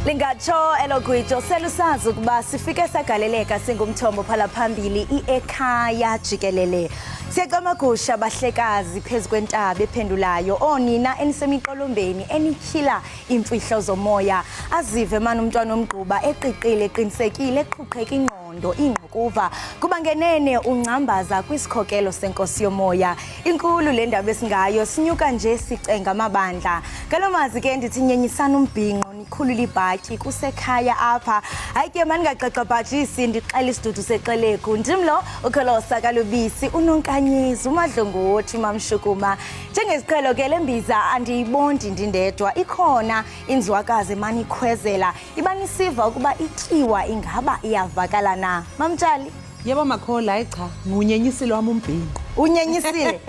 Lingatsho elo gwijo selusazi ukuba sifike sagaleleka singumthombo phala phambili iekhaya jikelele. Siyacamagusha bahlekazi phezu kwentaba ephendulayo oonina enisemiqolombeni enityhila iimfihlo zomoya. Azive mani umntwana omgquba eqiqile eqinisekile eqhuqheka ingqondo ingqukuva kuba ngenene ungcambaza kwisikhokelo senkosi yomoya. Inkulu le ndaba esingayo sinyuka nje sicenga amabandla. Ngalo mazwi ke ndithi nyenyisana umbhinqo nikhulule ibhatyi kusekhaya apha. Hayi ke mandingagqagqabhajisi ndixela isidudu sexelegu. Ndim lo ukholosa kalubisi uNonkanyezi uMadlongothi uMamshukuma. Njengesiqhelo ke le mbiza andiyibondi ndindedwa ikhona inzwakazi emane ikhwezela ibanisiva ukuba ityiwa ingaba iyavakala na. Mamtshali. Yebo Makhola, hayi cha, ngunyenyisile wami umbhinqo. Unyenyisile.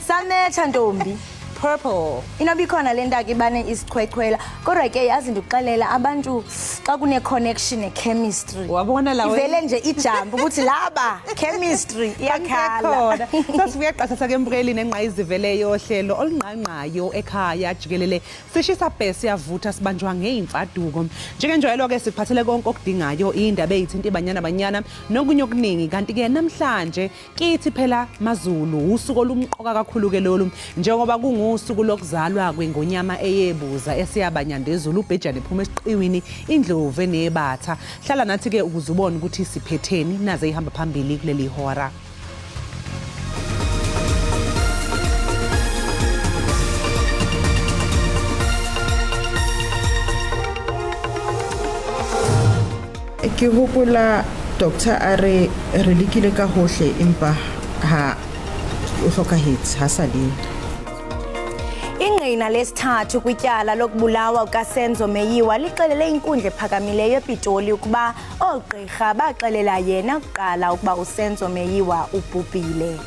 Sametsha ntombi. Purple. Inoba ikhona le ntaka ibane isichwechwela kodwa ke yazi ndikuxelela abantu xa kune-connection ne-chemistry Wabona la ivele nje ijampu ukuthi laba chemistry iyakhala. Khona. Sasibuya qathatha ke embukeli nengqayizivele yohlelo olungqangqayo ekhaya jikelele. Sishisa bhe siyavutha sibanjwa ngeyimfaduko. Njengenjwayelo ke sikuphathele konke okudingayo indaba ezithinta ibanyana banyana nokunye okuningi kanti ke namhlanje kithi phela maZulu usuku olumqoka kakhulu ke lolu njengoba kungusuku lokuzalwa kwengonyama eyebuza esiyabanyandezulu ubhejane phuma esiqiwini indlovu enebatha. Hlala nathi ke ukuze ubone ukuthi siphetheni naze ihamba phambili kuleli hora. Ke hopola doctor a re re lekile ka hohle empa ha o hlokahetse ha sa le. Ingqina lesithathu kwityala lokubulawa kukaSenzo Meyiwa lixelele inkundla ephakamileyo ePitoli ukuba oogqirha baxelela yena kuqala ukuba uSenzo Meyiwa ubhubhile.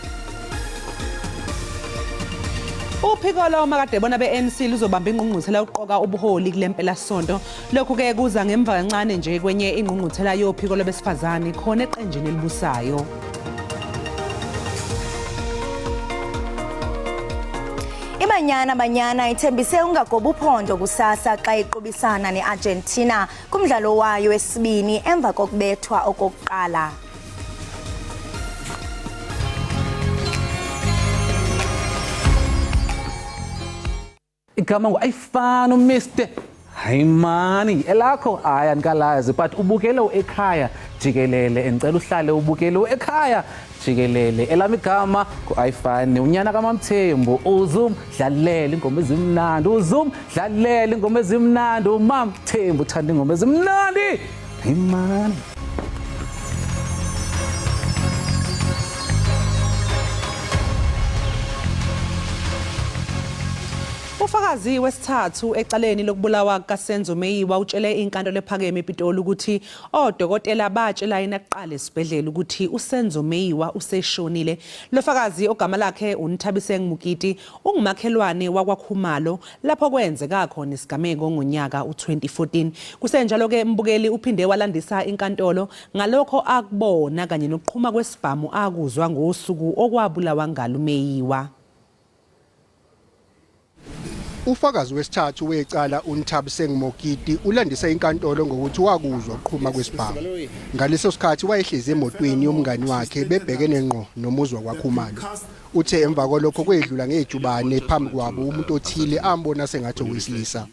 Uphiko lomakadebona be-ANC luzobamba ingqungquthela yokuqoka ubuholi kule mpelasonto. Lokhu ke kuza ngemva kancane nje kwenye ingqungquthela yophiko lwabesifazane khona eqenjini elibusayo. IBanyana Banyana ithembise ungagoba uphondo kusasa xa iqubisana neArgentina kumdlalo wayo wesibini emva kokubethwa okokuqala. Igama ngu-ayifani uMr hayi mani elakho hayi andikalazi but ubukele ekhaya jikelele ndicela uhlale ubukele ekhaya jikelele elami igama ngu-ayifani unyana kamamthembu uzumdlalela ingoma ezimnandi uzumdlalela ingoma ezimnandi umamthembu uthanda ingoma ezimnandi hayi mani. Ufakazi wesithathu ecaleni lokubulawa kukaSenzo Meyiwa utshele inkantolo ephakeme ePitoli ukuthi odokotela batshela yena kuqala esibhedlela ukuthi uSenzo Meyiwa useshonile. Lo fakazi ogama lakhe uNthabiseng Mukiti ungumakhelwane wakwaKhumalo lapho kwenzeka khona isigameko ngonyaka u-2014. Kusenjalo-ke mbukeli uphinde walandisa inkantolo ngalokho akubona kanye nokuqhuma kwesibhamu akuzwa ngosuku okwabulawa ngalo uMeyiwa. Ufakazi wesithathu wecala uNthabiseng Mokiti ulandise inkantolo ngokuthi wakuzwa ukuqhuma kwesibhamu. Ngaleso sikhathi wayehlezi emotweni yomngani wakhe bebhekene ngqo nomuzi wakwaKhumalo. Uthe emva kwalokho kwedlula ngejubane phambi kwabo umuntu othile ambona sengathi owesilisa.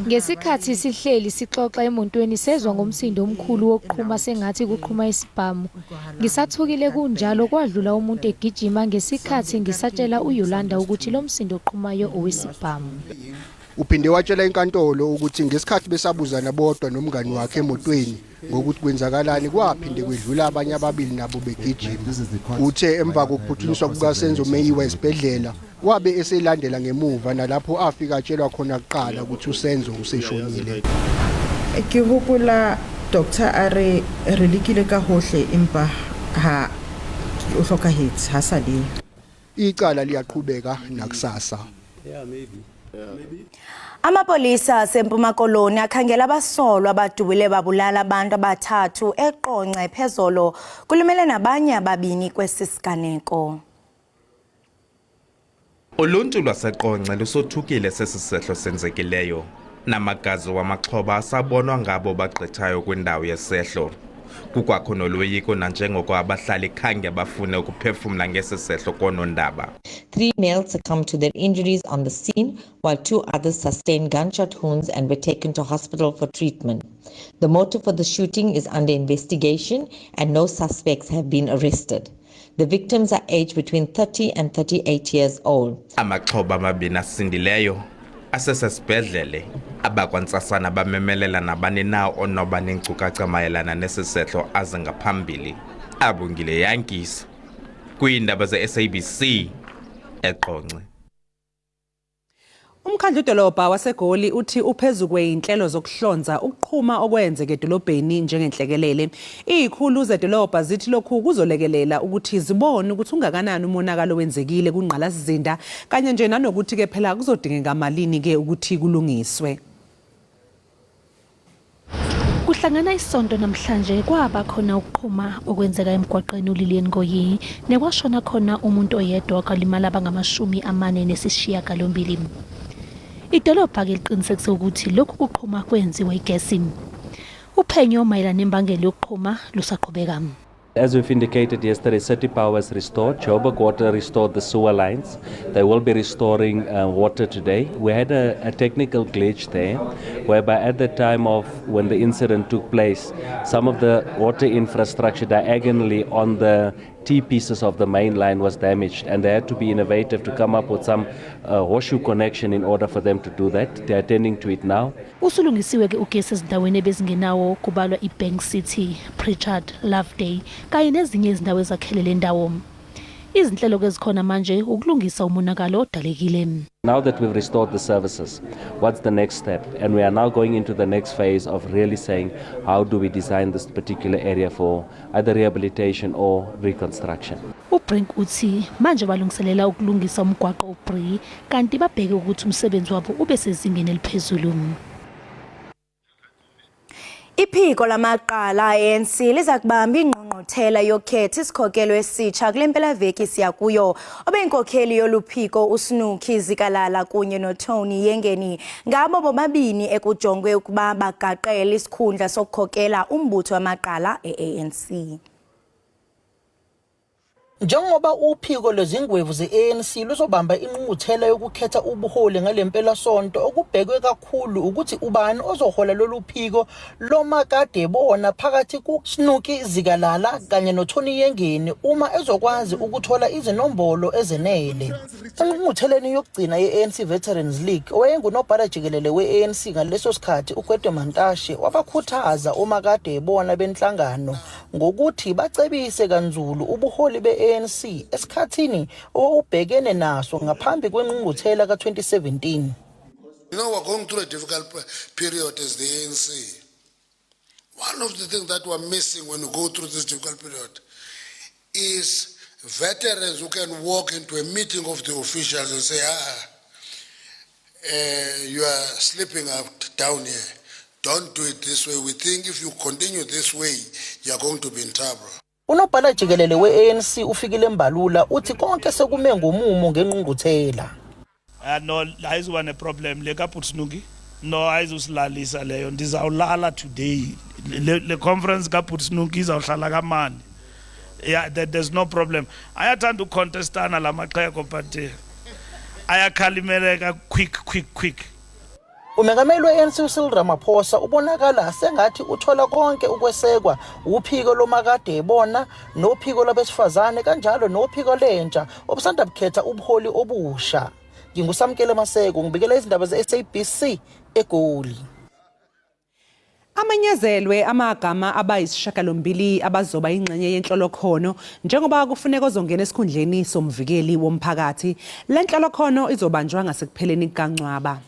Ngesikhathi sihleli sixoxa emotweni sezwa ngomsindo omkhulu wokuqhuma sengathi kuqhuma isibhamu. Ngisathukile kunjalo kwadlula umuntu egijima ngesikhathi ngisatshela uYolanda ukuthi lo msindo oqhumayo owesibhamu. Uphinde watshela inkantolo ukuthi ngesikhathi besabuzana bodwa nomngani wakhe emotweni ngokuthi kwenzakalani kwaphinde kwedlula abanye ababili nabo begijima. Uthe emva kokuphuthunyiswa kukaSenzo Meyiwa esibhedlela wabe eselandela ngemuva nalapho afika atshelwa khona kuqala ukuthi uSenzo useshonile. Ke hopola doctor a re re lekile ka hohle empa ha o hlokahetse ha sa le. Icala liyaqhubeka nakusasa. Amapolisa aseMpuma Koloni akhangela abasolwa abadubule babulala abantu abathathu eQonce phezolo kulimele nabanye ababini kwesi siganeko. Uluntu lwaseQonce lusothukile sesi sehlo senzekileyo. Namagazi wamaxhoba asabonwa ngabo bagqithayo kwindawo yesehlo. Kukwakho noloyiko nanjengoko abahlali khange bafune ukuphefumla ngesi sehlo koonondaba. Three males succumbed to their injuries on the scene, while two others sustained gunshot wounds and were taken to hospital for treatment. The motive for the shooting is under investigation and no suspects have been arrested. The victims are aged between 30 and 38 years old. Amaxhoba amabini asindileyo asesesibhedlele. Abakwantsasana bamemelela nabani na onoba neenkcukacha mayelana nesi sehlo aze ngaphambili. Abongile Yankees kwiindaba ze-SABC eQonce. Umkhandlu dolobha waseGoli uthi uphezu kweyinhlelo zokuhlonza ukuqhuma okwenzeke edolobheni njengenhlekelele. Izikhulu zedolobha zithi lokhu kuzolekelela ukuthi zibone ukuthi ungakanani umonakalo wenzekile kungqalasizinda kanye nje nanokuthi ke phela kuzodingeka malini ke ukuthi kulungiswe. Kuhlangana isonto namhlanje kwaba khona ukuqhuma okwenzeka emgwaqeni uLilian Ngoyi nekwashona khona umuntu oyedwa kwalimala abangama-48. Idolobha-ke liqinisekise ukuthi lokhu kuqhuma kwenziwa igesi. Uphenyo mayelana nembangela yokuqhuma lusaqhubeka. As we've indicated yesterday, City Power is restored. Joburg Water restored the sewer lines. They will be restoring water today. We had a technical glitch there, whereby at the time of when the incident took place, some of the water infrastructure diagonally on the T-pieces of the main line was damaged, and they had to be innovative to come up with some horseshoe connection in order for them to do that. They're attending to it now. Usulungisiwe ke ugesi ezindaweni ebezingenawo, kubalwa iBank City, Pritchard, Loveday kanye nezinye izindawo ezakhele le ndawo. Izinhlelo ke zikhona manje ukulungisa umonakalo odalekile. Now that we've restored the services, what's the next step? And we are now going into the next phase of really saying, how do we design this particular area for either rehabilitation or reconstruction? UBrink uthi manje balungiselela ukulungisa umgwaqo uBree kanti babheke ukuthi umsebenzi wabo ube sezingeni eliphezulu. Iphiko lamaqala ANC liza kubamba ingqungquthela yokhetha isikhokelo esitsha kule mpelaveki siya kuyo. Obeyinkokheli yoluphiko uSnooky Zikalala kunye noTony Yengeni ngabo bobabini ekujongwe ukuba bagaqele isikhundla sokukhokela umbutho wamaqala e-ANC. Njengoba uphiko lwezingwevu ze-ANC luzobamba ingqungquthela yokukhetha ubuholi ngale mpelasonto, okubhekwe kakhulu ukuthi ubani ozohola lolu phiko lomakade bona phakathi kuSnooky Zikalala kanye noTony Yengeni uma ezokwazi ukuthola izinombolo ezenele. Engqungqutheleni yokugcina ye-ANC Veterans League, owayengunobhala jikelele we-ANC ngaleso sikhathi uGwede Mantashe wabakhuthaza omakade bona benhlangano ngokuthi bacebise kanzulu ubuholi be-ANC esikhathini owawubhekene naso ngaphambi kwengqungquthela ka-2017. We're going through a difficult period as the ANC. One of the things that we're missing when we go through this difficult period is veterans who can walk into a meeting of the officials and say, "You are slipping out down here. Don't do it this way. We think if you continue this way, you are going to be in trouble." Unobhala jikelele we-ANC uFikile Mbalula uthi konke sekume ngomumo ngengqungquthela. No, ayizuba neproblem le kaPutsnuki. No, ayizusilalisa leyo. Ndizawulala today. Le conference kaPutsnuki izawuhlala kamani. Yeah, there's no problem. Ayathanda ukucontestana la maxhego, but ayakhalimeleka quick, quick, quick. Umengameli we-ANC uCyril Ramaphosa ubonakala sengathi uthola konke ukwesekwa uphiko lomakade ebona nophiko lwabesifazane kanjalo nophiko lentsha obusanda bukhetha ubuholi obusha. NginguSamkele Maseko, ngibikela izindaba ze-SABC eGoli. Amenyezelwe amagama abayisishiyagalombili abazoba ingxenye yenhlolokhono njengoba kufuneka ozongena esikhundleni somvikeli womphakathi. Le nhlolokhono izobanjwa ngasekupheleni kukaNcwaba.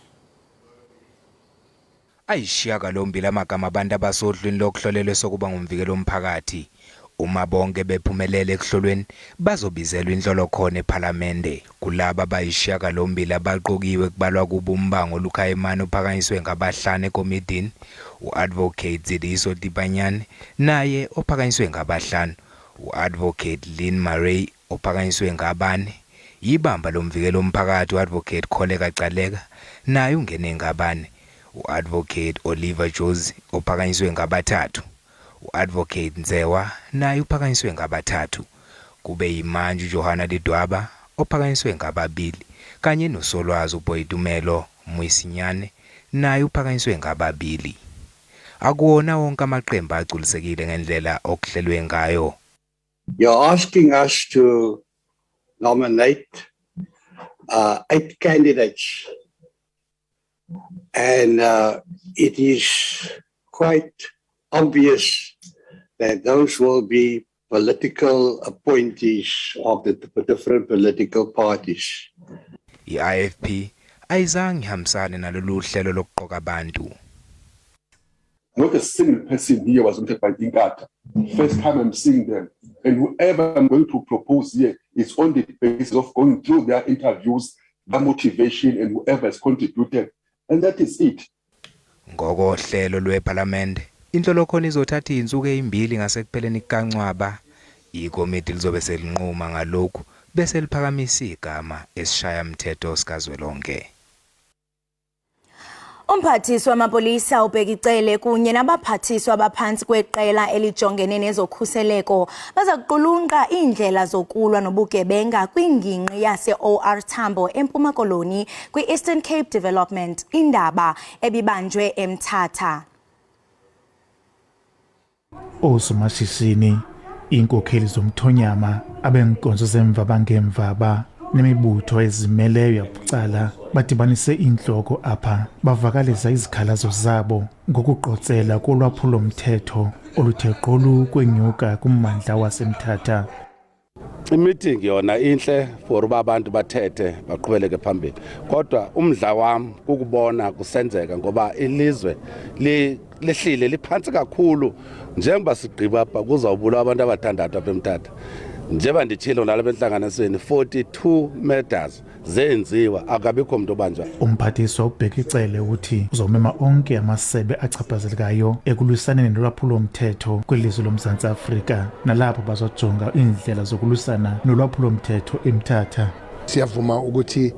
Ayisishiyagalombili amagama abantu abasohlwini lokuhlolelwe sokuba ngumvikeli womphakathi. Uma bonke bephumelele ekuhlolweni, bazobizelwa inhlolokhono ePhalamende. Kulaba abayisishiyagalombili abaqokiwe kubalwa kubo uMbango Lukhaimane ophakanyiswe ngabahlanu ekomidini, u-Advocate Tseliso Thipanyane naye ophakanyiswe ngabahlanu, u-Advocate Lynn Murray ophakanyiswe ngabane, ibamba lomvikeli womphakathi u-Advocate Kholeka Gcaleka naye ungene ngabane. U-Advocate Oliver Jozi ophakanyiswe ngabathathu, u-Advocate Nzewa naye uphakanyiswe ngabathathu, kube yimantshi uJohanna Ledwaba ophakanyiswe ngababili kanye noSolwazi uBoitumelo Moisinyane naye uphakanyiswe ngababili. Akuwona wonke amaqembu agculisekile ngendlela okuhlelwe ngayo. You're asking us to nominate eight candidates, and it is quite obvious that those will be political appointees of the different political parties. I-IFP ayizange ihambisane nalolu hlelo lokuqoka abantu. Not a single person here was nominated by Inkatha. First time I'm seeing them. And whoever I'm going to propose here is on the basis of going through their interviews, their motivation, and whoever has contributed. And that is it. Ngokohlelo lwePhalamende, inhlolokhono izothatha izinsuku ezimbili ngasekupheleni kukaNcwaba. Ikomiti lizobe selinquma ngalokhu bese liphakamisa igama esishayamthetho sikazwelonke. Umphathiswa wamapolisa uBheki Cele kunye nabaphathiswa abaphansi kweqela elijongene nezokhuseleko baza kuqulunqa iindlela zokulwa nobugebenga kwingingqi yase-OR Tambo eMpuma Koloni kwi-Eastern Cape Development Indaba ebibanjwe eMthatha. Osomashishini, iinkokheli zomthonyama, abenkonzo zemvaba ngemvaba nemibutho ezimeleyo yabucala badibanise iintloko apha bavakalisa izikhalazo zabo ngokuqotsela kolwaphulo-mthetho oluthe gqolu kwenyuka kummandla waseMthatha. Imeeting yona inhle for uba abantu bathethe baqhubeleke phambili, kodwa umdla wam kukubona kusenzeka ngoba ilizwe lehlile liphantsi kakhulu. Njengoba sigqiba apha kuzawubulawa abantu abathandathu apha eMthatha, njengoba nditshilo nalapha entlanganisweni, 42 murders zenziwa, akabikho mntu obanjwa. Umphathiswa uBheki Cele uthi uzomema onke amasebe achaphazelekayo ekulwisaneni nolwaphulo-mthetho kwilizwe loMzantsi Afrika, nalapho bazojonga iindlela zokulwisana nolwaphulo-mthetho eMthatha. Siyavuma ukuthi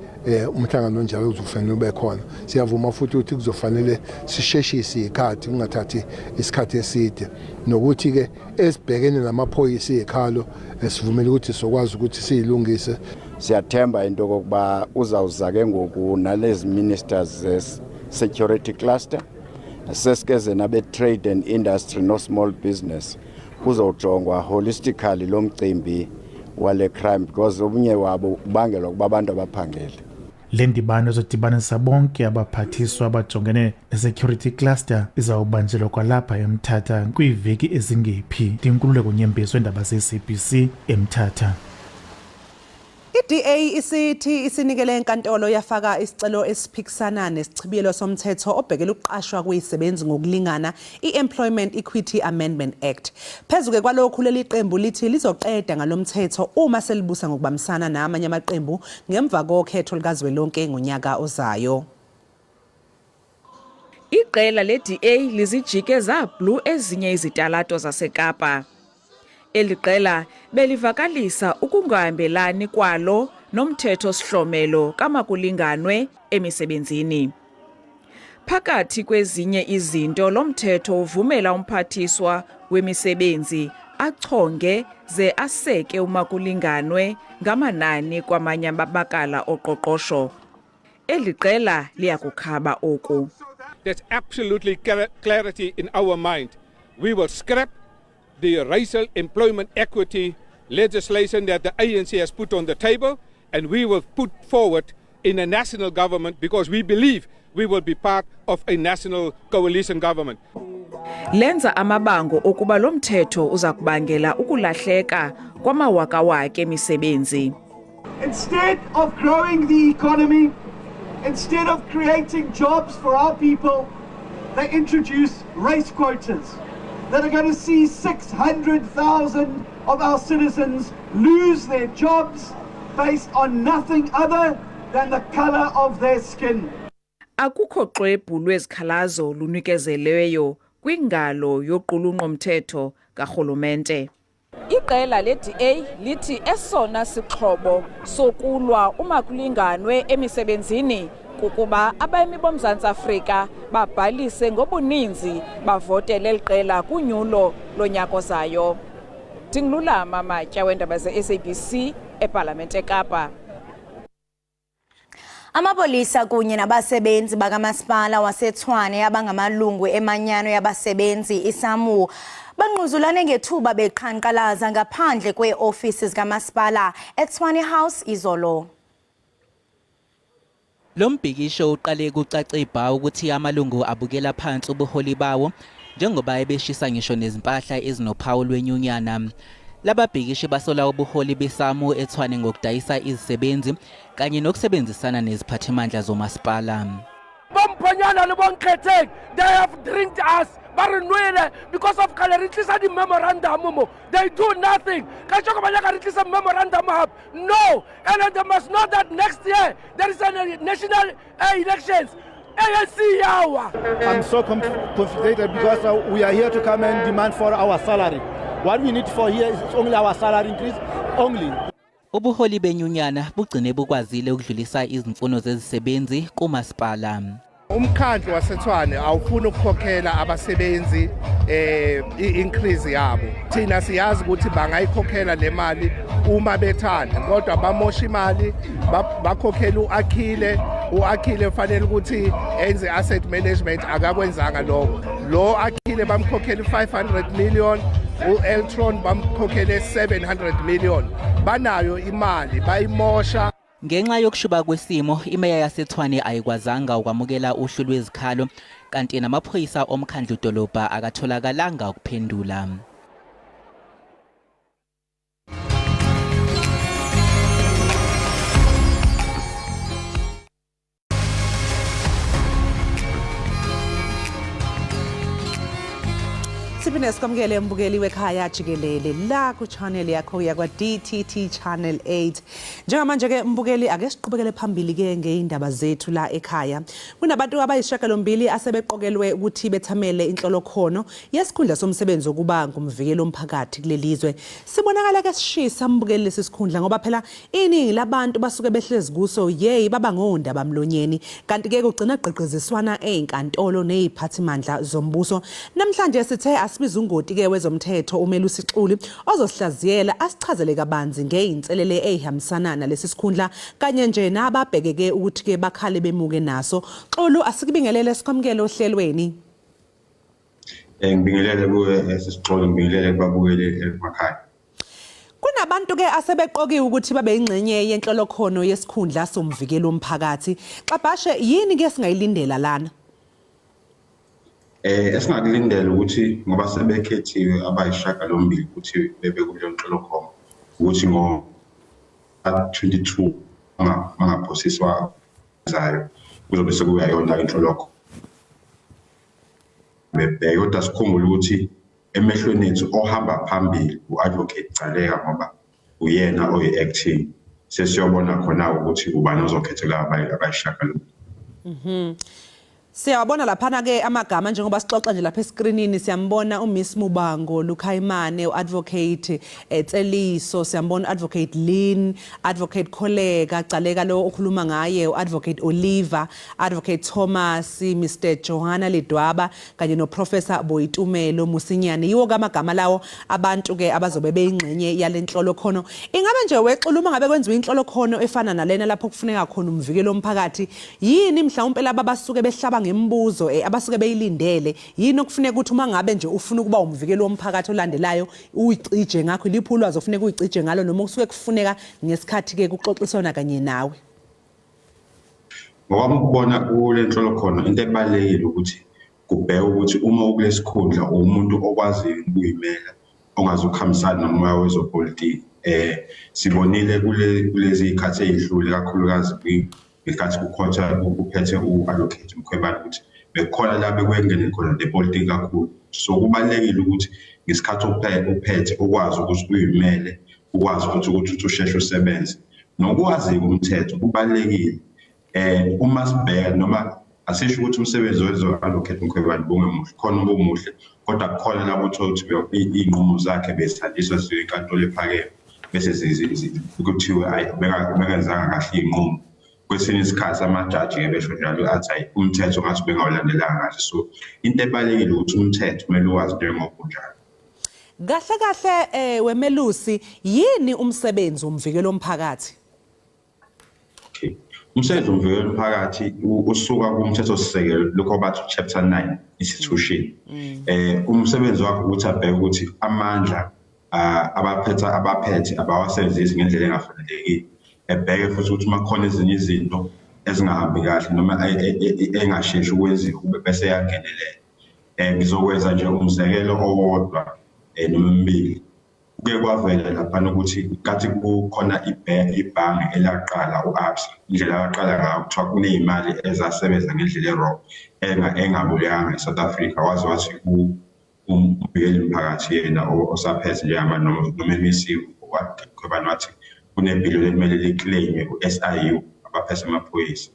umhlangano onjalo uzofanele ube khona. Siyavuma futhi ukuthi kuzofanele sisheshise ikhathi, kungathathi isikhathi eside, nokuthi ke esibhekene namaphoyisa izikhalo esivumela ukuthi sokwazi ukuthi siyilungise. Siyathemba into kokuba uzawuza ke ngoku nalezi ministers ze-security cluster, sesikeze nabe-trade and industry no-small business, kuzowujongwa holistically lo mcimbi wale crime, because omunye wabo ubangelwa ukuba abantu abaphangele. Le ndibano ezodibanisa bonke abaphathiswa abajongene ne-security cluster izawubanjelwa kwalapha eMthatha kwiiveki ezingephi. Ndinkululeko Nyembezo, endaba ze-SABC eMthatha. I-DA isithi isinikele enkantolo yafaka isicelo esiphikisana nesichibiyelo somthetho obhekele ukuqashwa kwezisebenzi ngokulingana, i-Employment Equity Amendment Act. Phezu-ke kwalokhu, leli qembu lithi lizoqeda ngalo mthetho uma selibusa ngokubambisana namanye amaqembu ngemva kokhetho likazwelonke ngonyaka ozayo. Iqela le-DA lizijike zablue ezinye izitalato zaseKapa. Eli qela belivakalisa ukungahambelani kwalo nomthetho sihlomelo kamakulinganwe emisebenzini. Phakathi kwezinye izinto, lo mthetho uvumela umphathiswa wemisebenzi achonge ze aseke umakulinganwe ngamanani kwamanye amabakala oqoqosho. Eli qela liyakukhaba oku. There's absolutely clarity in our mind. We will scrap the racial employment equity legislation that the ANC has put on the table, and we will put forward in a national government because we believe we will be part of a national coalition government. Lenza amabango okuba lo mthetho uza kubangela ukulahleka kwamawakawaka emisebenzi. Instead of growing the economy, instead of creating jobs for our people, they introduce race quotas that are going to see 600,000 of our citizens lose their jobs based on nothing other than the color of their skin. Akukho xwebhu lwezikhalazo lunikezelweyo kwingalo yoqulunqo-mthetho karhulumente. Iqela le-DA lithi esona sixhobo sokulwa umakulinganwe emisebenzini Kukuba abemi boMzantsi Afrika babhalise ngobuninzi bavotele eli qela kunyulo lonyaka ozayo. Ndingululama Matya weendaba ze-SABC ePalamente eKapa. Amapolisa kunye nabasebenzi bakamasipala waseTshwane abangamalungu emanyano yabasebenzi iSAMWU bangquzulane ngethuba beqhankqalaza ngaphandle kweeofisi zikamasipala eTshwane House izolo. Lo mbhikisho uqale kucace bha ukuthi amalungu abukela phansi ubuholi bawo njengoba ebeshisa ngisho nezimpahla ezinophawu lwenyunyana. Lababhikishi basola ubuholi beSAMWU eTshwane ngokudayisa izisebenzi kanye nokusebenzisana neziphathimandla zomasipala. Bomphonyana le bonkgetheng, they have drinked us, ba re nwele because of kgale re tlisa di-memorandum mo, they do nothing. Ka joko ba nyaka re tlisa memorandum gape, no. And then they must know that next year there is a national elections. ANC yawa. I'm so conflicted because we are here to come and demand for our salary. What we need for here is only our salary increase only. Ubuholi benyunyana bugcine bukwazile ukudlulisa izimfuno zezisebenzi kumasipala. Umkhandlu waseTshwane awufuni ukukhokhela abasebenzi i-increase yabo. Thina siyazi ukuthi bangayikhokhela le mali uma bethanda, kodwa bamosha imali, bakhokhela uAkhile. uAkhile fanele ukuthi enze asset management, akakwenzanga lokho. Lo Akhile bamkhokhela 500 million, uEltron bamkhokhele 700 million. Banayo imali, bayimosha. Ngenxa yokushuba kwesimo, imeya yaseTshwane ayikwazanga ukwamukela uhlu lwezikhalo, kanti namaphoyisa omkhandlu dolobha akatholakalanga ukuphendula. Siphinde sikwamukele mbukeli wekhaya jikelele la ku-channel yakho yakwa-DTT Channel 8. Njengamanje ke mbukeli, ake siqhubekele phambili ke ngeindaba zethu la ekhaya. Kunabantu abayisishiyagalombili asebeqokelwe ukuthi bethamele inhlolokhono yesikhundla somsebenzi wokuba ngumvikeli womphakathi kulelizwe. Sibonakala ke sishisa mbukeli lesi sikhundla, ngoba phela iningi labantu basuke behlezi kuso yeyi baba ngondaba mlonyeni, kanti ke kugcina gqigqiziswana ey'nkantolo ney'phathimandla zombuso. Namhlanje sithe asibize ungoti ke wezomthetho uMelusi Xulu ozosihlaziyela asichazele kabanzi ngey'nselele ey'hambisana nalesi sikhundla kanye nje nababhekeke ukuthi ke bakhale bemuke naso. Xulu, asikubingelele, sikwamukele ohlelweni. Ngibingelele kuwe sisixolo, ngibingelele kubabukeli emakhaya. Kunabantu ke asebeqokiwe ukuthi babe ingxenye yenhlolokhono yesikhundla somvikeli womphakathi. Xabhashe, yini ke singayilindela lana? Esingakulindela ukuthi ngoba sebekhethiwe abayishiyagalombili ukuthi bebe kuleyo nhlolokhono, ukuthi ngo 22 bangaphosiswa zayo kuzobe sekuyayona inhlolokhono bebheke. Kodwa sikhumbule ukuthi emehlweni ethu ohamba phambili u-Advocate Gcaleka, ngoba uyena oyi-acting. Sesiyobona khona ukuthi ubani ozokhethelwa abayishiyagalombili. Siyawabona laphana ke amagama njengoba sixoxa nje lapha eskrinini. Siyambona uMiss Mubango Lukhayimane, uAdvocate Tseliso, siyambona uAdvocate Lynn, Advocate Kholeka Gcaleka lo okhuluma ngaye, uAdvocate Oliver, Advocate Thomas, Mr Johanna Ledwaba kanye noProfessor Boitumelo Musinyane. Yiwo kamagama lawo abantu ke abazobe beyingxenye yalenhlolokhono. Ingabe nje wexuluma ngabe kwenziwa inhlolokhono efana nalena lapho kufuneka khona umvikeli womphakathi, yini mhlawumbe laba basuke behlaba ngemibuzo abasuke beyilindele? Yini okufuneka ukuthi uma ngabe nje ufuna ukuba umvikeli womphakathi olandelayo uyicije ngakho? Iliphi ulwazi ofuneka uyicije ngalo noma okusuke kufuneka ngesikhathi ke kuxoxiswana kanye nawe? Ngokwami ukubona kule nhlolokhono, into ebalulekile ukuthi kubheke ukuthi uma ukulesikhundla uwumuntu okwaziyo ukuyimela, ongazukuhambisana nomoya wezopolitiki. Sibonile kulezi zikhathi ey'dlule, kakhulukazi ngesikhathi kukhotha kuphethe u-Advocate Mkhwebane, ukuthi bekukhona la bekwengene khona nepolitiki kakhulu. So kubalulekile ukuthi ngesikhathi uphethe ukwazi ukuthi uyimele, ukwazi futhi ukuthi usheshe usebenze. Nokwazi-ke umthetho kubalulekile. Uma sibheka, noma asisho ukuthi umsebenzi wezo-Advocate Mkhwebane bungemuhle, khona ubumuhle, kodwa kukhona lapho uthola ukuthi iy'nqumo zakhe bezithandiswa ziyo enkantolo ephakeme, bese kuthiwe ayi bekenzanga kahle iy'nqumo. Kwesinye isikhathi amajaji-ke besho njalo athi hhayi umthetho ngathi bengawulandelanga kahle. So into ebalulekile ukuthi umthetho kumele uwazi njengoba unjalo. Kahle kahle weMelusi, yini umsebenzi womvikeli womphakathi? Okay. Umsebenzi womvikeli womphakathi usuka kumthethosisekelo, lokho bathi chapter 9 institution. Umsebenzi wakhe ukuthi abheke ukuthi amandla abaphethe abawasebenzisi ngendlela engafanelekile. Ebheke futhi ukuthi uma kukhona ezinye izinto ezingahambi kahle noma engasheshi ukwenziwa kube bese yangenelela. Ngizokwenza nje umzekelo owodwa noma emibili. Kuke kwavela laphana ukuthi kathi kukhona ibhange elaqala u-Absa, indlela abaqala ngayo kuthiwa kuney'mali ezasebenza ngendlela e-wrong engabuyanga e-South Africa, waze wathi umvikeli mphakathi yena osaphethe njengamanje noma emisiwe Mkhwebane wathi kunebhiliyoni ekumele liclainywe ku-SIU abaphethe amaphoyisa.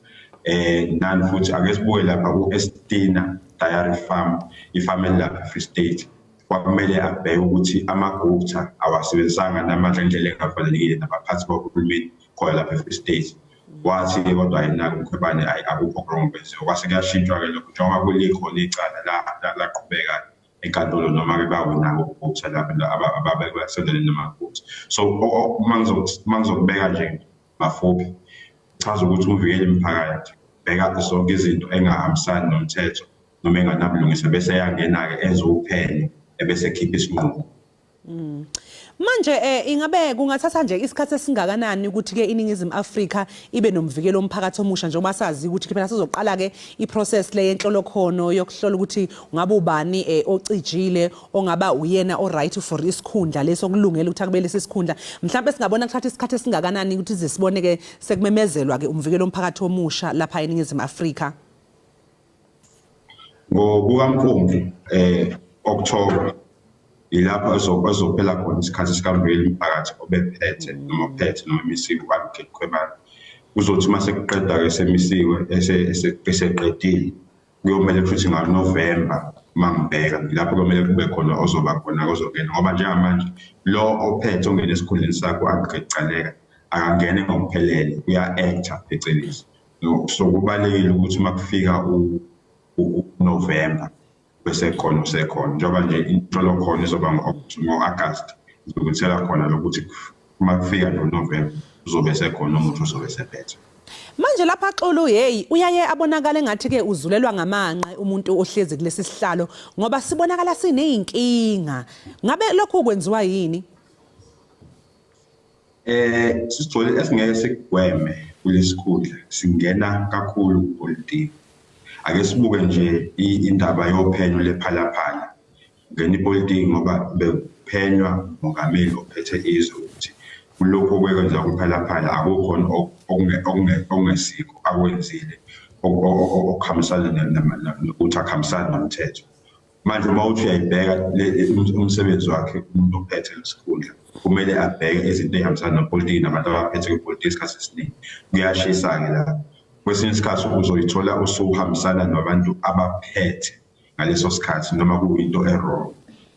Nani futhi ake sibuke lapha ku-Estina Dairy Farm, ifamu elilapha e-Free State. Kwakumele abheke ukuthi amaGupta awasebenzisanga namandla ngendlela engafanelekile nabaphathi bahulumeni khona lapha e-Free State. Wathi-ke kodwa yena uMkhwebane hhayi akukho wrong kwenziwa. Kwase kuyashintshwa-ke lokho njengoba kulikhona icala laqhubeka enkantolo noma-ke bawina oGupta laba ababesondelene namaGupta. So uma ngizokubeka nje mafuphi, chaza ukuthi umvikeli mphakathi bheka zonke izinto engahambisani nomthetho noma enganabulungisa bese eyangena-ke enze uphenyo ebese ekhipha isinqumo. Manje ingabe kungathatha nje isikhathi esingakanani ukuthi ke iNingizimu Afrika ibe nomvikelo womphakathi omusha, njengoba sazi ukuthi phela sizoqala ke iprocess le yenhlolokhono yokuhlola ukuthi ngabe ubani ocijile ongaba uyena o right for isikhundla leso kulungela ukuthi akube lesi sikhundla. Mhlawumbe singabona kuthatha isikhathi esingakanani ukuthi ize sibone ke sekumemezelwa ke umvikelo womphakathi omusha lapha eNingizimu Afrika? Ngokukamfumfu October ilapho ezophela khona isikhathi sikamvikeli mphakathi obephethe noma ophethe noma emisiwe u-Advocate Mkhwebane. Kuzothi uma sekuqeda-ke semisiwe eseqedile, kuyomele futhi ngoNovemba uma ngibheka lapho kuyomele kube khona ozoba khona ozongena, ngoba njengamanje lo ophethe ongena esikhundleni sakhe u-Advocate Gcaleka akangene ngokuphelele, uya-acta phecelezi. So kubalulekile ukuthi uma kufika uNovemba bese khona usekhona, njengoba nje inhlolokhono izoba ngo-Agasti, ngizokutshela khona lokuthi uma kufika noNovemba uzobe sekhona umuntu ozobe sephethe. Manje lapha Xulu, hey, uyaye abonakala engathi ke uzulelwa ngamanqe umuntu ohlezi kulesi sihlalo, ngoba sibonakala sineyinkinga. Ngabe lokhu kwenziwa yini? Sisithole esingeke sikugweme kulesikhundla, singena kakhulu kupolitiki. Ake sibuke nje indaba yophenyo lePhalaphala. Ngena ipolitiki ngoba bekuphenywa umongameli ophethe izwe ukuthi kulokhu okwekwenza kuPhalaphala akukhona okungesikho akwenzile okuhambisana nokuthi akuhambisani nomthetho. Manje uma uthi uyayibheka umsebenzi wakhe umuntu ophethe lesikhundla kumele abheke izinto ey'hambisana nepolitiki nabantu abaphethe kwipolitiki isikhathi esiningi. Kuyashisa-ke lapho. Kwesinye isikhathi uzoyithola usuhambisana nabantu abaphethe ngaleso sikhathi, noma kuyinto e-wrong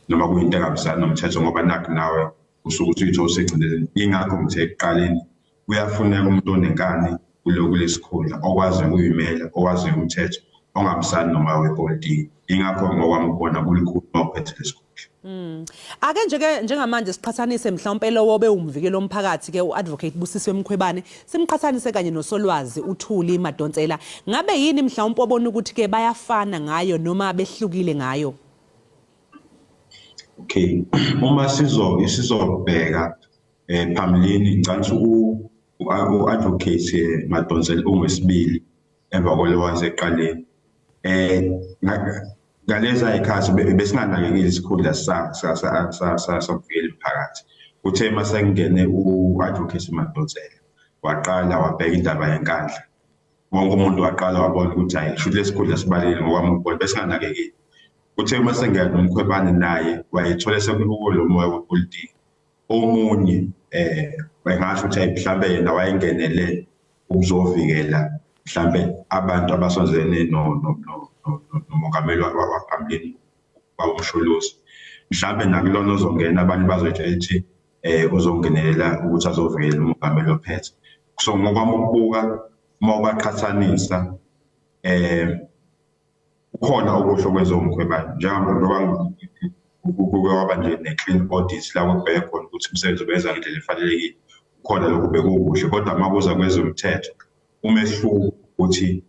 noma kuyinto engahambisani nomthetho, ngoba nakhu nawe usuke usuyithola usegcinezeni. Yingakho ngithe ekuqaleni kuyafuneka umuntu onenkani kulesikhundla, okwazi ukuyimela, owazi umthetho, ongahambisani noma wepolitiki. Ingakho ngokwami ukubona kulikhulu uma uphethe lesikhundla. Ake nje ke njengamanje siqhathanise mhlawumbe lowo bewumvikeli womphakathi ke uAdvocate Busisiwe Mkhwebane, simqhathanise kanye noSolwazi uThuli Madonsela. Ngabe yini mhlawumbe obona ukuthi ke bayafana ngayo noma behlukile ngayo? Okay, uma sizobheka phambilini, ngicabanga u-Advocate Madonsela ungwesibili emva kwalo waseqaleni. Ngaleza y'khathi besinganakekile isikhundla somvikeli mphakathi. Kuthe uma sekungene u-Advocate Madonsela waqala wabheka indaba yeNkandla. Wonke umuntu waqala wabona ukuthi hhayi shuthi lesikhundla sibalulekile ngokwami ukubona, besinganakekile. Kuthe uma sengena noMkhwebane naye wayethola sekuwo lo moya wepolitiki. Omunye bengasho ukuthi hhayi mhlambe yena wayengenele ukuzovikela mhlambe abantu abasondelene nomongameli waphambilini bawuMsholozi. Mhlambe nakulona ozongena abanye bazoyitshela ukuthi uzongenelela ukuthi azovikela umongameli ophethe. So ngokwami ukubuka Uma ubaqhathanisa kukhona okuhle okwenziwa uMkhwebane njengoba kuke kwaba nje ne-clean audit la kubheke khona ukuthi umsebenzi ubenza ngendlela efanelekile, kukhona lokhu bekukuhle kodwa uma kuza kwezomthetho umehluko ukuthi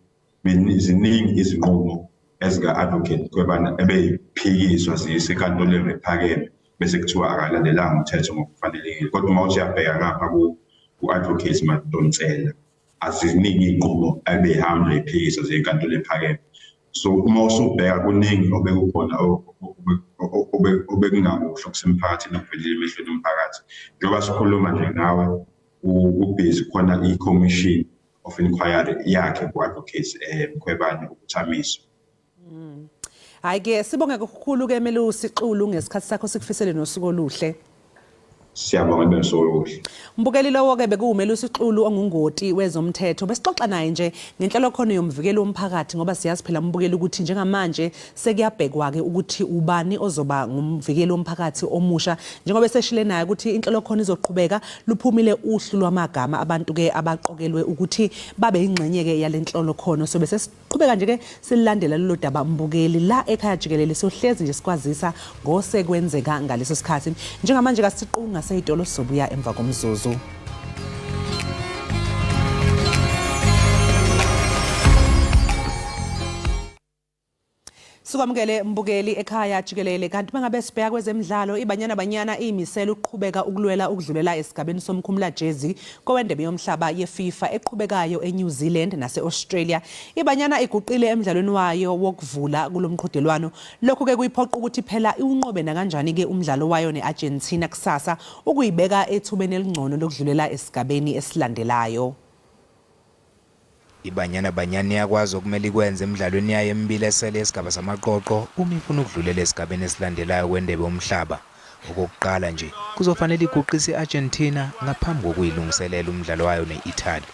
ziningi izinqumo ezika-Advocate Mkhwebane ebeyiphikiswa ziyise enkantolo ephakeme bese kuthiwa akalandelanga umthetho ngokufanelekile. Kodwa uma uthi uyabheka ngapha ku-Advocate Madonsela aziningi iy'nqumo ebeyihamba ephikisa ziye enkantolo ephakeme. So uma usubheka kuningi obekukhona obekungakuhle okusemphakathini okuvelile emehlweni omphakathi. Njengoba sikhuluma nje nawe ubhizi khona i-commission of inquiry yakhe ku-Advocate Mkhwebane ukuthi amiswe. Hayi ke sibonge kakhulu ke Melusi Xulu ngesikhathi sakho, sikufisele nosuku oluhle. Siyabonga, nibe nosuku oluhle. Mbukeli, lowo ke bekuwuMelusi Xulu ongungoti wezomthetho. Besixoxa naye nje ngenhlolokhono yomvikeli womphakathi ngoba siyazi phela mbukeli ukuthi njengamanje sekuyabhekwa ke ukuthi ubani ozoba ngumvikeli womphakathi omusha, njengoba eseshile naye ukuthi inhlolokhono izoqhubeka. Luphumile uhlu lwamagama abantu ke abaqokelwe ukuthi babe ingxenye ke yalenhlolokhono. So bese qhubeka nje ke silandela lolo daba mbukeli la ekhaya jikelele, sohlezi nje sikwazisa ngosekwenzeka ngaleso sikhathi. Njengamanje kasiqunga seyitolo, sizobuya emva komzuzu. Sikwamukele mbukeli ekhaya jikelele. Kanti mangabe sibheka kwezemidlalo, iBanyana Banyana iyimisela ukuqhubeka ukulwela ukudlulela esigabeni somkhumulajezi kowendebe yomhlaba yeFIFA eqhubekayo eNew Zealand nase-Australia. IBanyana iguqile emdlalweni wayo wokuvula kulo mqhudelwano. Lokhu-ke kuyiphoqa ukuthi phela iwunqobe nakanjani-ke umdlalo wayo ne-Argentina kusasa ukuyibeka ethubeni elingcono lokudlulela esigabeni esilandelayo. IBanyana Banyana iyakwazi okumele ikwenze emidlalweni yayo emibili esele yesigaba samaqoqo uma ifuna ukudlulela esigabeni esilandelayo kwendebe yomhlaba. Okokuqala nje, kuzofanele iguqise i-Argentina ngaphambi kokuyilungiselela umdlalo wayo ne-Italy.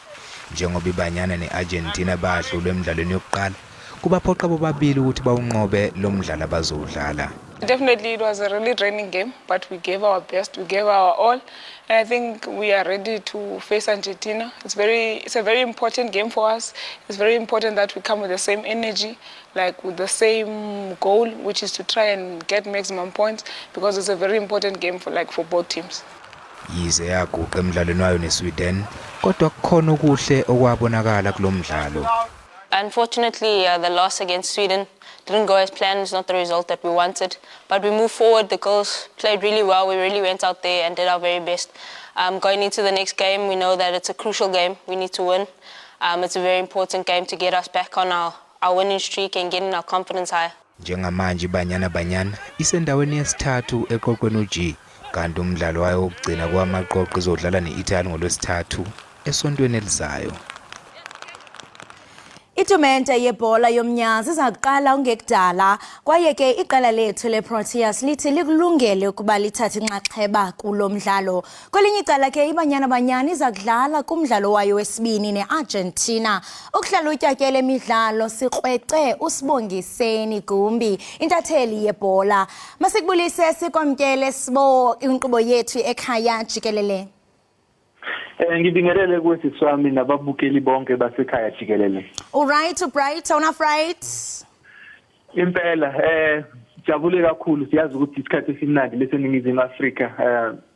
Njengoba iBanyana ne-Argentina bahlulwe emidlalweni yokuqala, kubaphoqa bobabili ukuthi bawunqobe lo mdlalo abazowudlala. Definitely it was a really draining game, but we gave our best, we gave our all, and I think we are ready to face Argentina. It's a very important game for us. It's very important that we come with the same energy, like with the same goal, which is to try and get maximum points, because it's a very important game for both teams. Yize yaguqa emdlalweni wayo neSweden, kodwa kukhona okuhle okwabonakala kulo mdlalo. Unfortunately, the loss against Sweden didn't go as planned. It's not the result that we wanted. But we moved forward. The girls played really well. We really went out there and did our very best. Going into the next game, we know that it's a crucial game. We need to win. It's a very important game to get us back on our winning streak and getting our confidence higher. Njengamanje iBanyana Banyana isendaweni yesithathu eqoqweni u-G, kanti umdlalo wayo wokugcina kwamaqoqo izodlala ne-Italy ngolwesithathu esontweni elizayo. Itumente yebhola yomnyazi iza kuqala ungekudala, kwaye ke iqela lethu leProteas lithi likulungele ukuba lithathe inxaxheba kulo mdlalo. Kwelinye icala ke iBanyana Banyana iza kudlala kumdlalo wayo wesibini neArgentina. Ukuhlalutya ke le midlalo sikrwece uSibongiseni Gumbi, intatheli yebhola. Masikubulise sikwamkele Sibo inkqubo yethu ekhaya jikelele. Ngibingelele kuwe sisi wami nababukeli bonke basekhaya jikelele. Alright, bright, awuna fright? Impela jabule kakhulu, siyazi ukuthi isikhathi esimnandi leseNingizimu Afrika,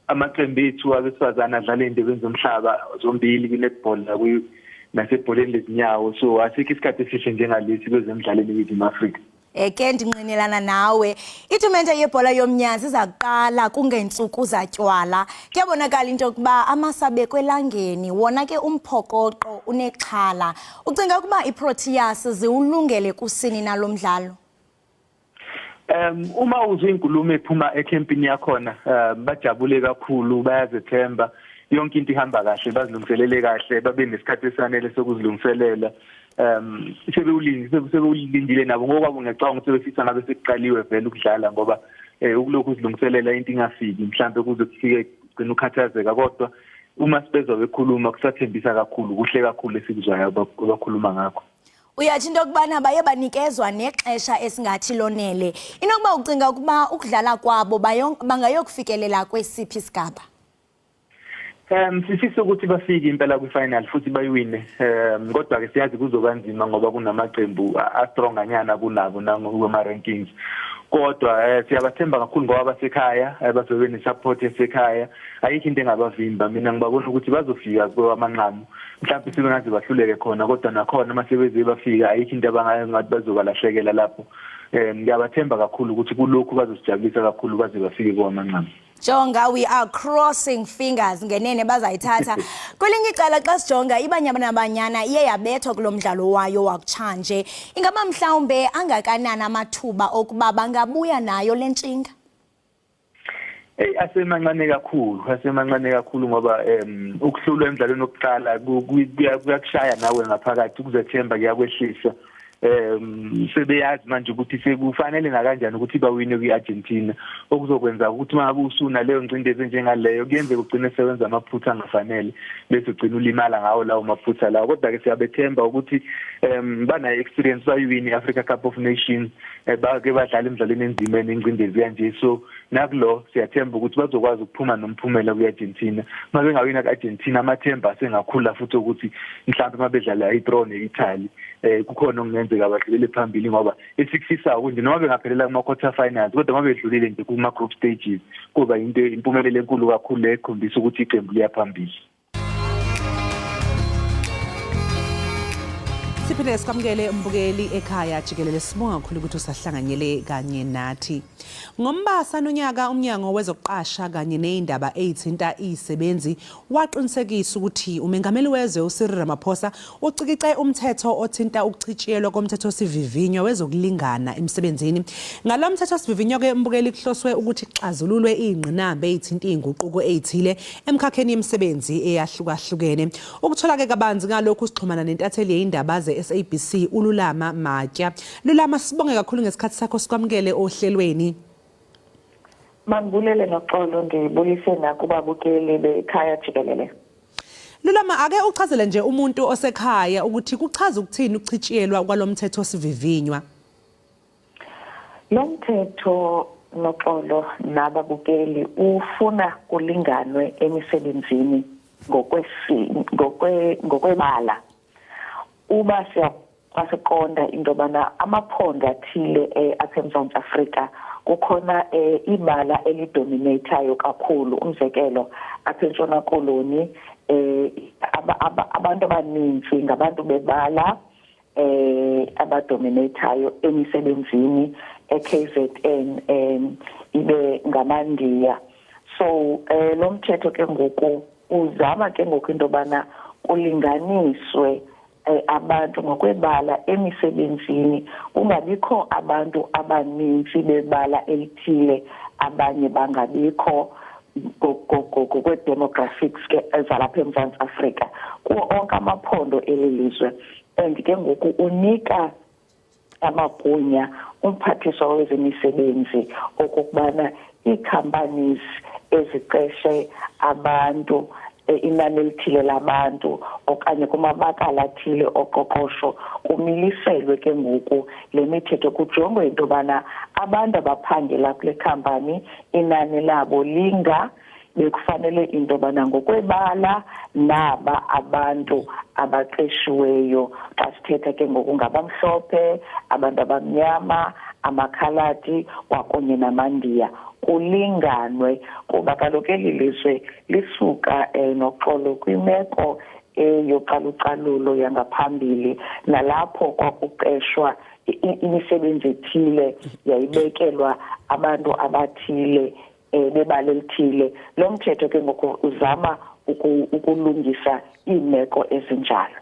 amaqembu ethu abesifazane adlala endebeni zomhlaba zombili, kwi-netball nasebholeni lezinyawo, so asikho isikhathi esihle njengalesi kwezemidlalo eNingizimu Afrika. Ke ndinqinelana nawe. Itumente yebhola yomnyazi iza kuqala kungentsuku zatywala. Kuyabonakala into yokuba amasabekwe elangeni, wona ke umphokoqo unexhala. Ucinga ukuba iProteas ziwulungele kusini nalo mdlalo? Uma uzwa inkulumo ephuma ekhempini yakhona, bajabule kakhulu, bayazethemba, yonke into ihamba kahle, bazilungiselele kahle, babe nesikhathi esanele sokuzilungiselela. Sebewulindile nabo ngokwabo, ngiyacabanga ukuthi sebefisa ngabe sekuqaliwe vele ukudlala, ngoba ukulokhu uzilungiselela into ingafiki, mhlambe kuze kufike gcina ukhathazeka, kodwa uma sibezwa bekhuluma kusathembisa kakhulu, kuhle kakhulu esikuzwayo abakhuluma ngakho. Uyatsho into yokubana baye banikezwa nexesha esingathi lonele. Inokuba ucinga ukuba ukudlala kwabo bangayokufikelela kwesiphi isigaba? Sifisa ukuthi bafike impela kwi-final futhi bayiwine. Kodwa ke siyazi kuzoba nzima ngoba kunamaqembu a-stronganyana kunabo nangokuma-rankings. Kodwa siyabathemba kakhulu ngoba basekhaya, bazobe ne-support yasekhaya. Ayikho into engabavimba. Mina ngibabona ukuthi bazofika kwamanqamu. Mhlawumbe sibengaze bahluleke khona, kodwa nakhona uma sebeze bafika ayikho into abangathi bazobalahlekela lapho. Ngiyabathemba kakhulu ukuthi kulokhu bazosijabulisa kakhulu baze bafike kwamanqamu. Jonga, we are crossing fingers ngenene bazayithatha. Kwelinye icala xa sijonga iBanyana Banyana iye yabethwa kulo mdlalo wayo wakutshanje. Ingaba mhlawumbe angakanani amathuba okuba bangabuya nayo le ntshinga? Hey, asemancane kakhulu, asemancane kakhulu ngoba ukuhlulwa emdlalweni wokuqala kuyakushaya nawe ngaphakathi, ukuzethemba kuyakwehlisa. Sebeyazi manje ukuthi sekufanele nakanjani ukuthi bawine kwi-Argentina, okuzokwenza ukuthi uma ngabe usuna leyo ngcindezi njengaleyo kuyenzeka ugcine sewenza amaphutha angafanele bese ugcina ulimala ngawo lawo maphutha lawo. Kodwa-ke siyabethemba ukuthi banayo experience, bayiwine i-Africa Cup of Nations, bake badlala emidlalweni enzima nengcindezi kanje, so nakulo siyathemba ukuthi bazokwazi ukuphuma nomphumela kwi-Argentina. Uma bengawina ku-Argentina amathemba asengakhula futhi ukuthi mhlawumbe uma bedlala i-draw ne-Italy kukhona okungenzeka badlulele phambili, ngoba esikufisayo nje noma bengaphelela kuma-quarter finals, kodwa uma bedlulile nje kuma-group stages kuba into impumelelo enkulu kakhulu ekhombisa ukuthi iqembu liya phambili. Siphinde sikwamukele umbukeli ekhaya jikelele, sibonga kakhulu ukuthi usahlanganyele kanye nathi. Ngombasa nonyaka umnyango wezokuqasha kanye nezindaba ezithinta izisebenzi waqinisekisa ukuthi umengameli wezwe uCyril Ramaphosa ucikice umthetho othinta ukuchitshiyelwa komthethosivivinywa wezokulingana emsebenzini. Ngalo mthethosivivinywa ke mbukeli kuhloswe ukuthi kuxazululwe izingqinamba ezithinta izinguquko ezithile emkhakheni yemisebenzi eyahlukahlukene. Ukuthola ke kabanzi ngalokhu sixhumana nentatheli yeindaba ze-SABC uLulama Matya. Lulama, sibonge kakhulu ngesikhathi sakho, sikwamukele ohlelweni. Mandibulele noxolo, ndibulise nakubabukeli bekhaya jikelele. Lulama, ake uchazele nje umuntu osekhaya ukuthi kuchaza ukuthini ukuchitshiyelwa kwalomthetho sivivinywa. Lo mthetho noxolo nababukeli ufuna kulinganwe emisebenzini ngokwebala. Uba siyaqonda into yobana amaphondo athile apha eMzantsi Afrika kukhona ibala elidominatayo kakhulu. Umzekelo apha eNtshona Koloni abantu abanintsi ngabantu bebala abadominatayo emisebenzini, e-KZN ibe ngamaNdiya. So lo mthetho ke ngoku uzama ke ngoku into yobana kulinganiswe abantu ngokwebala emisebenzini, kungabikho abantu abanintsi bebala elithile abanye bangabikho ngokwe-demographics ke ezalapha eMzantsi Afrika kuwo onke amaphondo eli lizwe. And ke ngoku unika amagunya umphathiswa wezemisebenzi okokubana ii-companies eziqeshe abantu inani elithile labantu okanye kumabakala athile oqoqosho kumiliselwe ke ngoku le mithetho, kujongwe into yobana abantu abaphangela kule khampani inani labo linga bekufanele into yobana ngokwebala naba abantu abaqeshiweyo. Xa sithetha ke ngoku ngabamhlophe, abantu abamnyama, amakhaladi kwakunye namaNdiya, kulinganwe, kuba kaloku eli lizwe lisuka noxolo kwimeko eyocalucalulo yangaphambili, nalapho kwakuqeshwa imisebenzi ethile yayibekelwa abantu abathile bebala elithile. Lo mthetho ke ngoku uzama ukulungisa iimeko ezinjalo.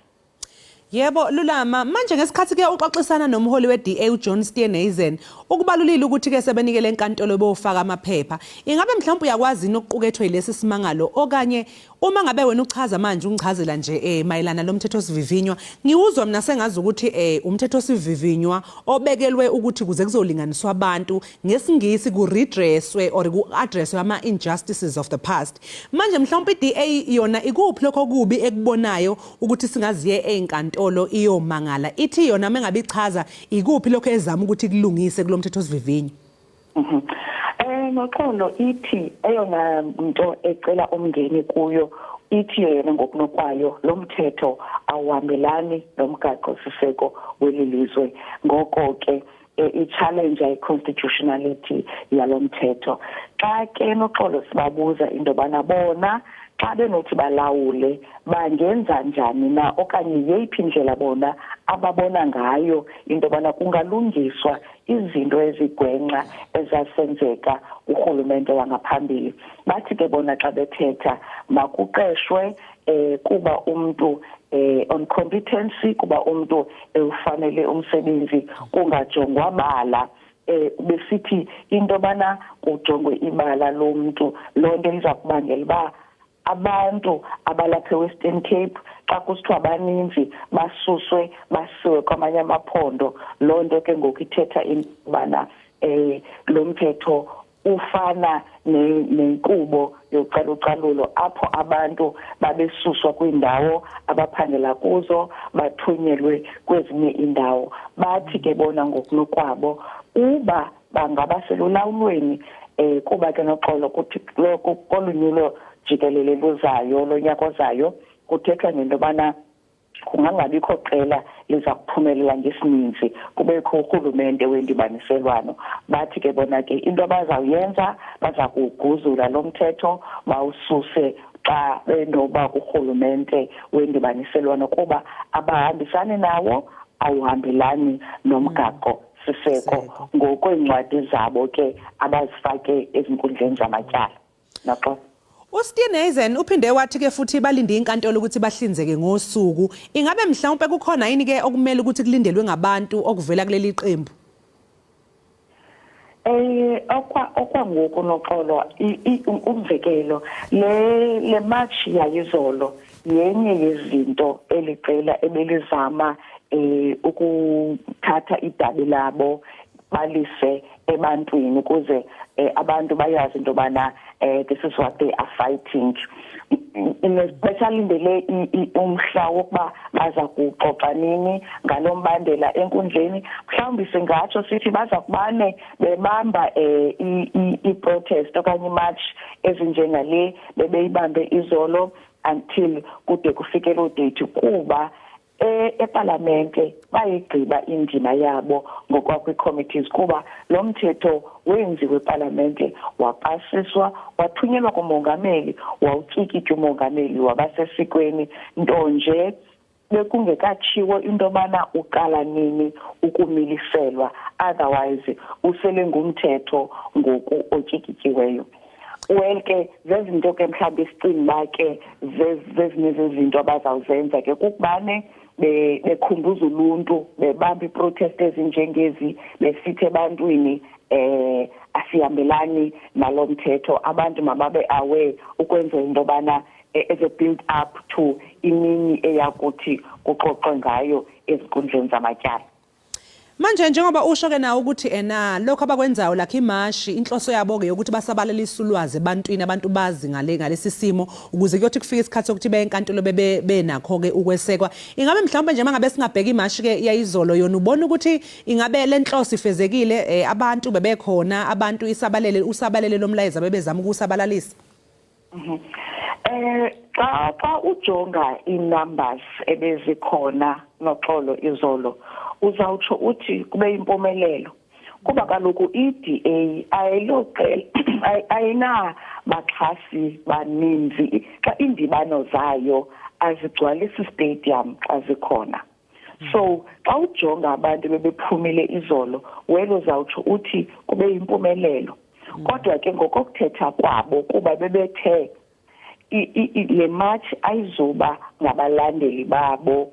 Yebo Lulama, manje ngesikhathi ke uxoxisana nomholi we-DA uJohn Steenhuisen, ukubalulile ukuthi ke sebenikele enkantolo beyofaka amaphepha. Ingabe mhlawumbe uyakwazi yini okuqukethwe yilesi simangalo, okanye uma ngabe wena uchaza manje ungichazela nje mayelana lo mthethosivivinywa, ngiwuzwa mina sengazi ukuthi umthethosivivinywa obekelwe ukuthi kuze kuzolinganiswa abantu, ngesingisi ku-redresswe or ku-addresswe ama-injustices of the past. Manje mhlawumbe i-DA yona ikuphi lokho okubi ekubonayo ukuthi singaziye ey'nkantolo iyomangala? Ithi yona uma ngabe ichaza ikuphi lokho ezama ukuthi kulungise kulo mthethosivivinyo? Noxolo, ithi eyona nto ecela umngeni kuyo Ithi yona ngokunokwayo lo mthetho awuhambelani nomgaqo-siseko weli lizwe, ngoko ke i-challenge i-constitutionality yalo mthetho. Xa ke, Noxolo, sibabuza into yobana bona xa benothi balawule bangenza njani na, okanye yeyiphi indlela bona ababona ngayo into yobana kungalungiswa izinto ezigwenxa ezasenzeka kurhulumente wangaphambili, bathi ke bona xa bethetha makuqeshwe kuba umntu on competency, kuba umntu ewufanele umsebenzi, kungajongwa bala. Besithi into yobana kujongwe ibala lomntu, loo nto iza kubangela uba abantu abalapha eWestern Cape, xa kusithiwa baninzi, basuswe basiwe kwamanye amaphondo. Loo nto ke ngoku ithetha into yobana lo mthetho ufana nenkqubo yocalucalulo, apho abantu babesuswa kwiindawo abaphangela kuzo bathunyelwe kwezinye iindawo. Bathi ke bona ngokunokwabo uba bangaba selulawulweni, kuba ke, Noxolo, kuthi kolu nyulo jikelele luzayo lonyaka ozayo kuthethwa ngento yobana kungangabikho qela liza kuphumelela ngesininzi, kubekho urhulumente wendibaniselwano. Bathi ke bona ke into abazawuyenza, baza kuwuguzula lo mthetho bawususe xa benoba kurhulumente wendibaniselwano, kuba abahambisani nawo, awuhambelani nomgaqo siseko ngokweencwadi zabo ke abazifake ezinkundleni zamatyala, Noxolo. USteenhuisen uphinde wathi ke futhi balinde inkantolo ukuthi bahlinzeke ngosuku. Ingabe mhlawumbe kukhona yini ke okumele ukuthi kulindelwe ngabantu okuvela kuleli qembu? Okwangoku, Noxolo, umzekelo le march yayizolo yenye yezinto eliqela ebelizama ukuthatha idabi labo balise ebantwini ukuze abantu bayazi into yobana this is what they are fighting. Besalindele umhla wokuba baza kuxoxa nini ngalo mbandela enkundleni. Mhlawumbi singatsho sithi baza kubane bebamba i-protest okanye i-march ezinjengale bebeyibambe izolo until kude kufike loo date, kuba epalamente bayigqiba indima yabo ngokwakwi-committees, kuba lo mthetho wenziwe epalamente, wapasiswa, wathunyelwa kumongameli, wawutyikitya umongameli, wabasesikweni, nto nje bekungekatshiwo into yobana uqala nini ukumiliselwa. Otherwise usele ngumthetho ngoku otyikityiweyo. Well ke, zezinto ke mhlawumbi sicinga uba ke zezinye zezinto abazawuzenza ke kukubane bekhumbuza uluntu, bebamba iprotest ezinjengezi, besithi ebantwini asihambelani nalo mthetho, abantu mababe aware, ukwenzela into yobana as a build up to imini eyakuthi kuxoxwe ngayo ezinkundleni zamatyala. Manje njengoba usho ke nawe ukuthi ena lokho abakwenzayo lakho imashi, inhloso yabo ke ukuthi basabalalise ulwazi ebantwini, abantu bazi ngalesi simo ukuze kuyothi kufika isikhathi sokuthi beye enkantolo bebe benakho ke ukwesekwa. Ingabe mhlawumbe nje mangabe singabheka imashi ke yayizolo, yona ubona ukuthi ingabe le nhloso ifezekile, abantu bebekhona, abantu isabalele usabalele lomlayezo bebezama ukusabalalisa? Xa ujonga ii-numbers ebezikhona, Noxolo, izolo, uzawutsho uthi kube yimpumelelo, kuba kaloku i-DA ayiloqela, ayinabaxhasi baninzi. Xa iindibano zayo azigcwalisi stadium xa zikhona, so xa ujonga abantu bebephumile izolo, wena uzawutsho uthi kube yimpumelelo. Kodwa ke ngokokuthetha kwabo, kuba bebethe le march ayizuba ngabalandeli babo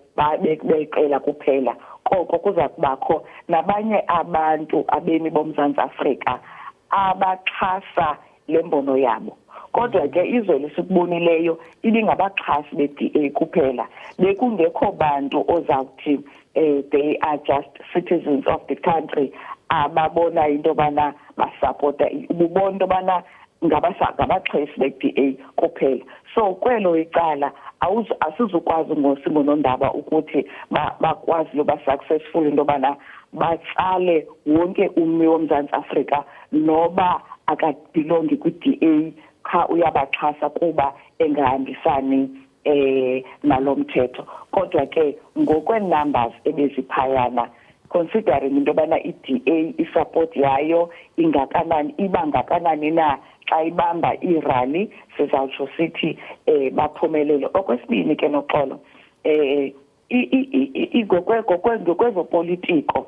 beqela kuphela, koko kuza kubakho nabanye abantu, abemi boMzantsi Afrika abaxhasa le mbono yabo. Kodwa ke izolo esikubonileyo ibingabaxhasi be-DA kuphela, bekungekho bantu ozawuthi they are just citizens of the country ababona into yobana basapota. Ububona into yobana ngabaxhasi be-DA kuphela. So kwelo icala asizukwazi ngosingonondaba ukuthi bakwazi uba successful into yobana batsale wonke ummi woMzantsi Afrika noba akabelongi kwi-DA. qha uyabaxhasa kuba engahambisani nalomthetho. Kodwa ke ngokwe-numbers ebeziphayana, considering into yobana i-DA isupport yayo ingakanani, iba ngakanani na xa ibamba iirally, sizawutsho sithi baphumelele. Okwesibini ke, Noxolo, ngokwezopolitiko,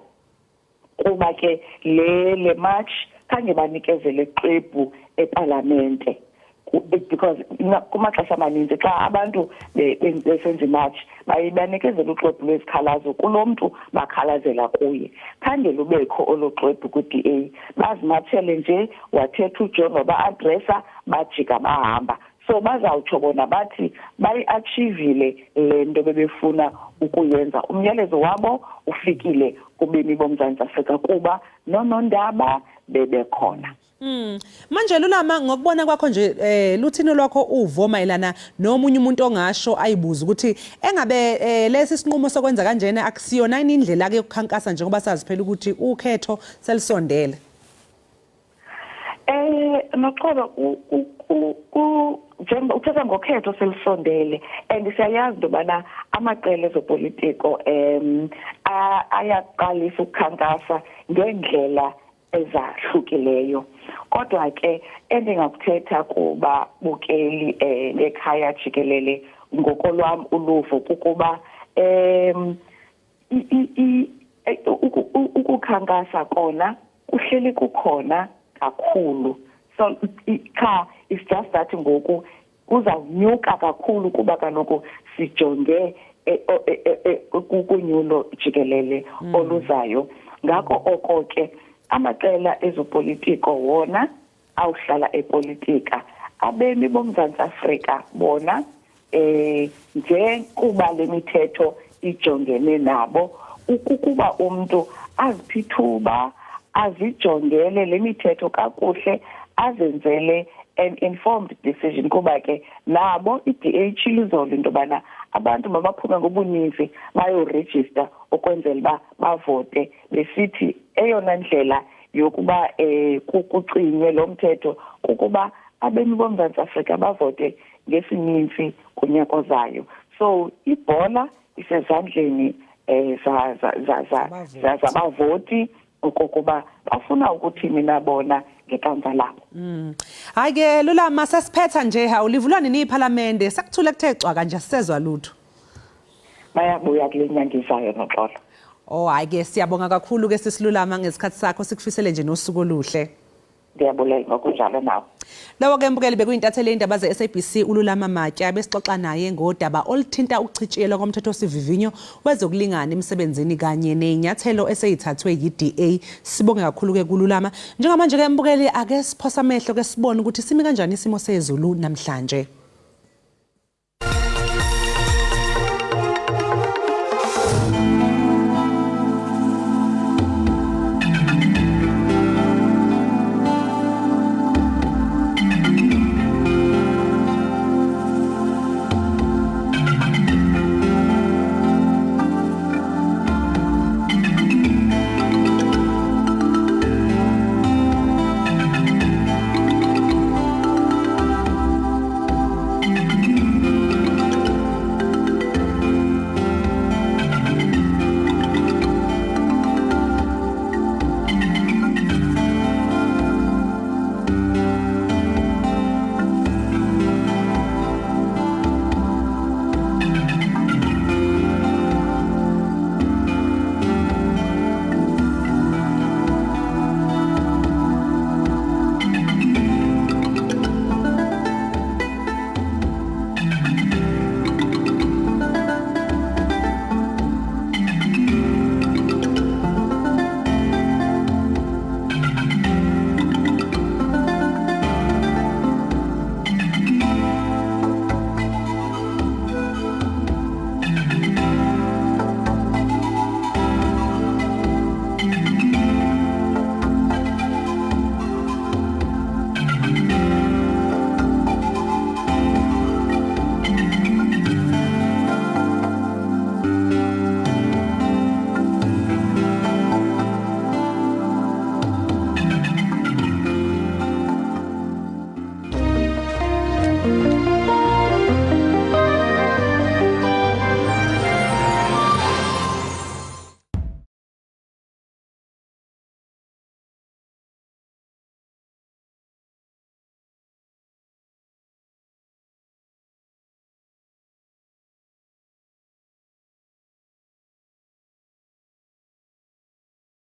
kuba ke le march khange banikezele xwebhu epalamente, because kumaxesha amaninzi xa abantu besenza imarch baye banikezela uxwebhu lwezikhalazo kulo mntu bakhalazela kuye. Khange lubekho olo xwebhu kwi-DA, bazimatshele nje, wathetha uJohn waba-addressa, bajika bahamba. So bazawutsho bona bathi bayi-achievile le nto bebefuna ukuyenza, umyalezo wabo ufikile kubemi boMzantsi Afrika kuba noonondaba bebekhona. Manje Lulama, ngokubona kwakho nje, luthini lwakho uvo mayelana nomunye umuntu ongasho ayibuza ukuthi engabe lesi sinqumo sokwenza kanjena akusiyona yini indlela ke yokukhankasa, njengoba sazi phela ukuthi ukhetho selisondele? Noxolo, ku njengoba uthetha ngokhetho selisondele and siyayazi into yobana amaqela ezopolitiko ayaqalisa ukukhankasa ngeendlela ezahlukileyo. Kodwa ke endingakuthetha kubabukeli bekhaya jikelele ngokolwam uluvo kukuba ukukhankasa kona kuhleli kukhona kakhulu, so qha it's just that ngoku kuzawunyuka kakhulu kuba kaloku sijonge kunyulo jikelele oluzayo. Ngako oko ke amaqela ezopolitiko wona awuhlala epolitika, abemi boMzantsi Afrika bona njengoba le mithetho ijongene nabo, ukuba umntu aziphe ithuba azijongele le mithetho kakuhle, azenzele an informed decision, kuba ke nabo i-DA itshilo izolo into yobana abantu mabaphume ngobuninzi bayorejista ukwenzela uba bavote, besithi eyona ndlela yokuba kucinywe lo mthetho kukuba abemi boMzantsi Afrika bavote ngesininzi kunyaka ozayo. So ibhola isezandleni zabavoti okokuba bafuna ukuthini na bona ngekamva labo. Hayi ke Lulama, sesiphetha nje, hawulivulwa nini iphalamende? Sekuthule kuthe cwaka nje, asisezwa lutho. Bayabuya kule nyanga izayo, Noxolo. Oh, hayi ke siyabonga kakhulu ke sisiLulama ngesikhathi sakho, sikufisele nje nosuku oluhle. Ndiyabulela, ngokunjalo nawe. Lowo ke mbukeli bekuyintatheli yendaba ze-SABC uLulama Matya, besixoxa naye ngodaba oluthinta ukuchitshiyelwa komthethosivivinyo wezokulingana emsebenzini kanye ney'nyathelo eseyithathwe yi-DA. Sibonge kakhulu ke kuLulama. Njengamanje ke mbukeli, ake siphosa amehlo ke sibone ukuthi simi kanjani isimo sezulu namhlanje.